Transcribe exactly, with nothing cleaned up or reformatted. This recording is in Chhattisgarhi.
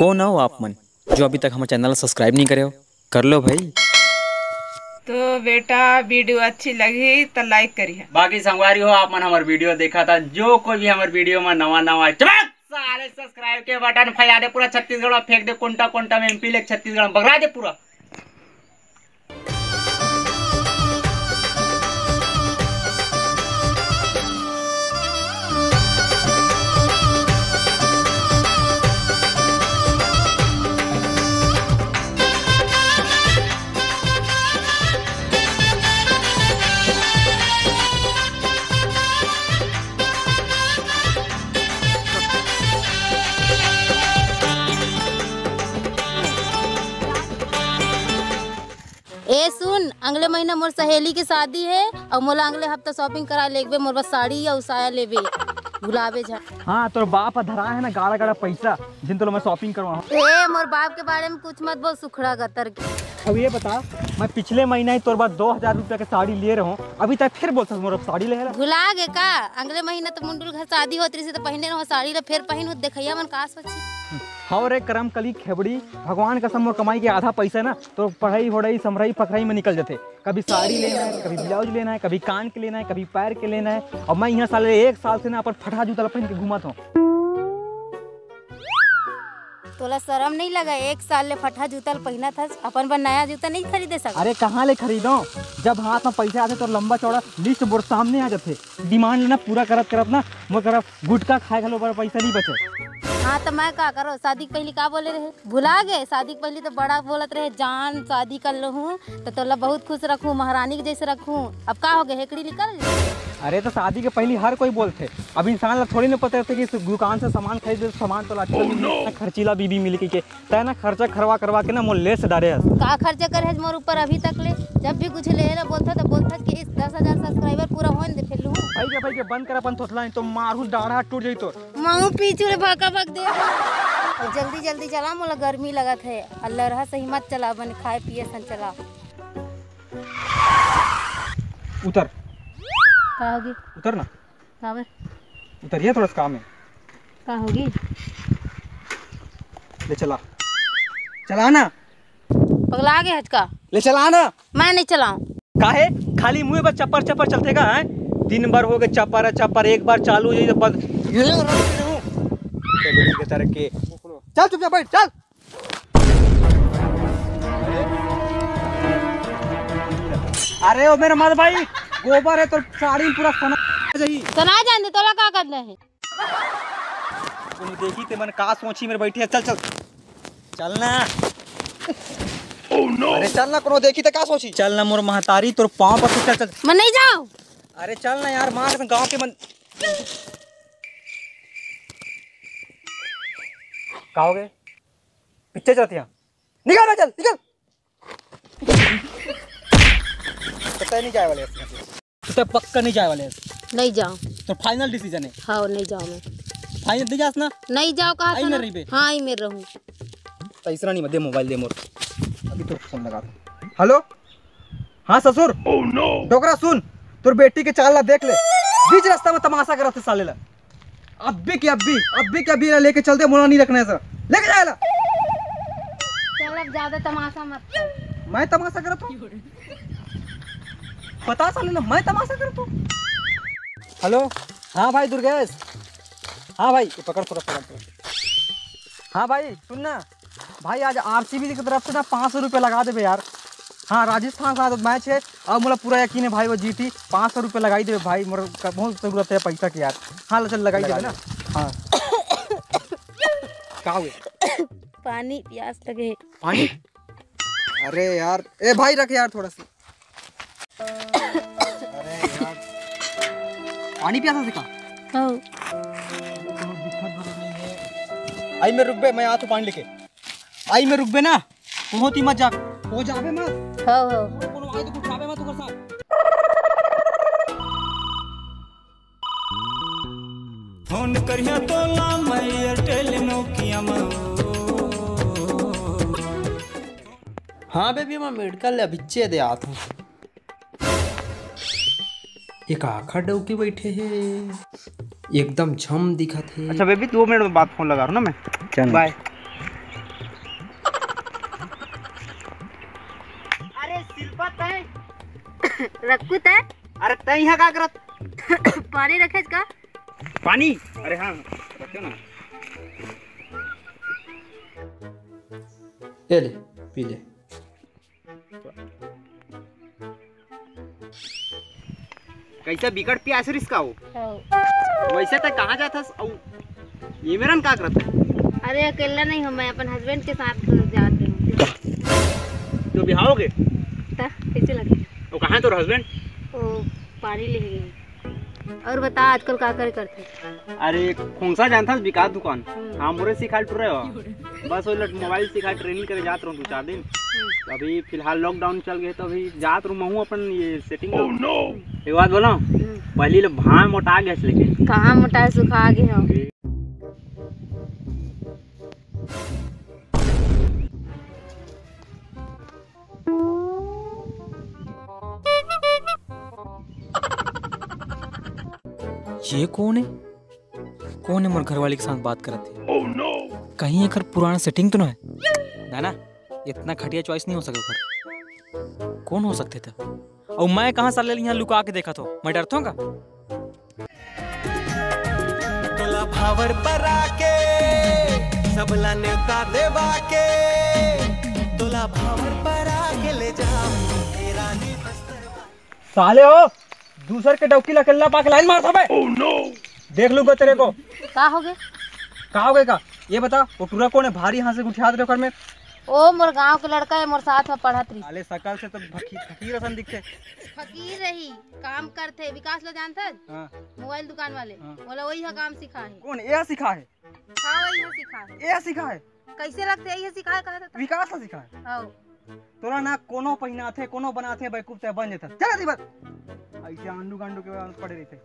कौन हो आप मन, जो अभी तक हमर चैनल ला सब्सक्राइब नहीं करे हो? कर लो भाई। तो बेटा, वीडियो अच्छी लगी तो लाइक करिए। बाकी संगवारी हो, आप मन हमर वीडियो देखा था, जो कोई भी हमर वीडियो में नवा नवा चमक साले सब्सक्राइब के बटन फैला दे पूरा छत्तीसगढ़ में, फेंक दे कोंटा कोंटा में, एमपी ले छत्तीसगढ़ में बगरा दे पूरा। ए सुन, अगले महीना मोर सहेली के शादी हे, अउ मोला अगले हफ्ता शॉपिंग करा लेगबे, मोर बस साड़ी अउ साया लेबे, भुलाबे झन। हाँ, तोर बाप ह धरा है ना गाड़ा गाड़ा पैसा, जिन तोला मैं शॉपिंग करवाऊँ। ए, मोर बाप के बारे में कुछ मत बोल, सुखड़ा गतर के। अब ये बता, मैं पिछले महीना ही तोर बाद दो हजार रुपया के साड़ी लिए रहूँ, अभी तक फिर बोलथस मोर अब साड़ी लेहे ला। भुला गे का? अगले महीना तो मुंडुल घर शादी होत रहिस, तो पहिने रहो साड़ी ला, फिर पहिन हो, देखइया मन का सोची। हव रे करम कली खेबड़ी, भगवान कसम मोर कमाई के आधा पैसा ना तो पढ़ाई होड़ाई समरई फकरई में निकल जाथे। कभी साड़ी लेना है, कभी ब्लाउज लेना है, कभी कान के लेना है, कभी पैर के लेना है। और मैं यहाँ साले एक साल से ना अपन फटहा जूता ला पहन के घूमत हूँ। तोला शरम नहीं लगा? एक साल ले फटहा जूता ल पहिनत हस, अपन बर नया जूता नहीं खरीदे सकत? अरे कहाँ ले खरीदो, जब हाथ में पैसा आथे तो लंबा चौड़ा लिस्ट बोर्ड सामने आ जाथे। डिमांड लेना पूरा करत करत ना मोर करा गुटखा खाए घलो बर पैसा नहीं बचे। हाँ तो मैं का करो, शादी के पहली का बोले रहे, भुला गए? शादी के पहली तो बड़ा बोलत रहे, जान शादी कर लूँ तो तोला बहुत खुश रखूँ, महारानी के जैसे रखूँ। अब का हो गए, हेकड़ी निकल गए? अरे तो शादी के पहली हर कोई बोलथे, अब इंसान ला थोड़ी ना पता रहता कि इस दुकान से सामान खरीदे तो सामान तो अच्छा भी मिली, खर्चीला बीबी मिली के। तै ना खर्चा करवा करवा के ना मोर लेस डारे हस। का खर्चा करे हस मोर ऊपर अभी तक ले? जब भी कुछ लेहे ला बोलथस त बोलथस कि इस दस हजार सब्सक्राइबर पूरा होन दे, फिर लूहूं। भाई के, भाई के, बंद कर अपन थोथला, नहीं तो मारू डाढ़ा टूट जाई तोर। माऊ पीछू ले भका भक दे। अउ जल्दी जल्दी चला, मोला गर्मी लगत हे। अल्लाह रहा सही मत चला, बने खाए पिए सन चला। उतर। का होगे? उतर ना। काबर? उतरिए, थोड़ा सा काम है। का होगे? ले चला, चला ना। पगला गे हच का? ले चला ना। मैं नहीं चलाऊं। काहे? खाली मुंह पर चप्पर चप्पर चलथे का, हैं? दिन भर होगे चप्पर चप्पर, एक बार चालू हो जाई तो बंद। ये रख दे हूं। चल चुपचाप बैठ, चल। अरे ओ मेरे मत भाई, गोबर है तो साड़ी में पूरा सना जाही। सना जान दे, तोला का करना है? कोनो देखी ते मन का सोची मेरे बैठे, चल चल। चल ना। अरे चल ना, कोनो देखी ते का सोची? चल ना मोर महतारी, तोर पाँव पर चल, चल। मैं नहीं जाऊं। अरे चल ना यार, मार गांव के मन। का हो गए? पीछे जाती है। निकल बे, चल, निकल। तो तय नहीं जाए वाले हैं। तो तय पक्का नहीं जाए वाले हैं। नहीं जाओ। तो फाइनल डिसीजन है। हाँ, नहीं जाओ मैं। फाइनल नहीं जास ना? नहीं जाओ, कहा आई था में ना? रही बे। हाँ, आई में रहूं। तो इसरा नहीं, दे मोबाइल, दे मोर। अभी तो फोन लगा। हेलो। हाँ ससुर। डोकरा सुन, तोर बेटी के चाल ला देख ले, बीच रास्ता में तमाशा करत हे साले ला। अभी के अभी, अभी के अभी ला लेके चल दे, मोला नहीं रखना है सर, लेके जाए ला। चल अब ज्यादा तमाशा मत कर। मैं तमाशा करत हूँ? बता साले ना, मैं तमाशा करत हूँ? हेलो, हाँ भाई दुर्गेश, हाँ भाई, ये पकड़, पकड़, पकड़, पकड़। हाँ भाई सुन ना, भाई, आज आरसीबी की तरफ से ना पाँच सौ रुपये लगा देबे यार। हाँ, राजस्थान के साथ मैच है और मोला पूरा यकीन है भाई, वो जीती। पाँच सौ रुपये लगाई देबे भाई, मोर क-, बहुत ज़रूरत है पैसा की यार। हाँ, चल लगाई लगा देबे ना। दे। हाँ। का हुए? पानी प्यास लगे। पानी? अरे यार, ए भाई, रख यार थोड़ा सा। अरे यार। पानी प्यासा से का? हाँ। आई में रुकबे, मैं आथू पानी लेके। आई में रुकबे ना, बहुत ही मजाक। हो जाबे मत। हाँ, हाँ। कोनो आए तो कुछ आबे मत ओकर साथ। फोन करिया तोला मैं एयरटेल नोकिया में। हाँ बेबी, मैं मेडिकल ले अभिच्चे दे आत हूँ। एक आखा डौकी बैठे हे, एकदम छम दिखत हे। अच्छा बेबी, दो मिनट में बात, फोन लगा रहा हूँ ना मैं। चल। बाय। रखू तै? अरे तै इहाँ का करत? पानी रखेस का? पानी? अरे हाँ, रखियो ना। ए ले, पी ले। कैसे बिकट पियास रिस का हो? हाँ। वैसे तै कहाँ जात हस? अउ ये मेरन का करत है? अरे अकेला नहीं हूँ, मैं अपन हस्बैंड के साथ जात हूँ। तो बिहाव गे? त कैसे लगे? वो कहाँ है तोर हस्बैंड? वो पानी ले गए। और बता, आजकल का करे करथे? अरे, खोंसा जानथस, बिकास दुकान। हम्म। हाँ, मोरे सिखाए टुरे हो। बस वो लट मोबाइल सिखाए ट्रेनिंग करे जात रहूँ दू चार दिन। हम्म। अभी फिलहाल लॉकडाउन चल गए तो अभी जात रहूँ महूँ अपन ये सेटिंग। एक बात बोला, हम्म। पहली ले भाव मोटा गए, लेकिन कहाँ मोटा है, सुखा गए हो। ये कौन है? कौन है मोर घरवाली के साथ बात करत है? कहीं एकर पुराना सेटिंग तो ना है? ना ना, इतना घटिया चॉइस नहीं हो सके ओकर। कौन हो सकथे त? अउ मैं कहाँ साले यहाँ लुका के देखत हो? मैं डरथों का? तोला भावर परा के, सबला नेवता देवा के, तोला भावर परा के ले जाऊं, ए रानी बस्तर। साले हो, दूसर के डौकी ला कल्ला पाके लाइन मारत हवे। देख लूंगा तेरे को। का हो गे? का हो गे का? ये बता, वो टूरा कौन है? भारी हाथ से गुठियात रहे ओकर में। ओ, मोर गांव के लड़का है, मोर साथ में पढ़त रही। साले, शकल से तो फकी-, फकीर असन दिखथे। फकीर रही, काम करथे। विकास ला जानथस? हाँ। मोबाइल दुकान वाले। हाँ। मोला वही ह काम सिखा है। कौन? ये सिखा है? हाँ, वही ह सिखा है। ये सिखा है? कैसे लगथे? ये सिखा है, कहा था। विकास ला सिखा है? हाँ। तोला ना कोनो पहिनाथे, कोनो बनाथे, बेवकूफ ते बन जेता। चल, दी बात। ऐसे आंडू गांडू के पड़े रहते।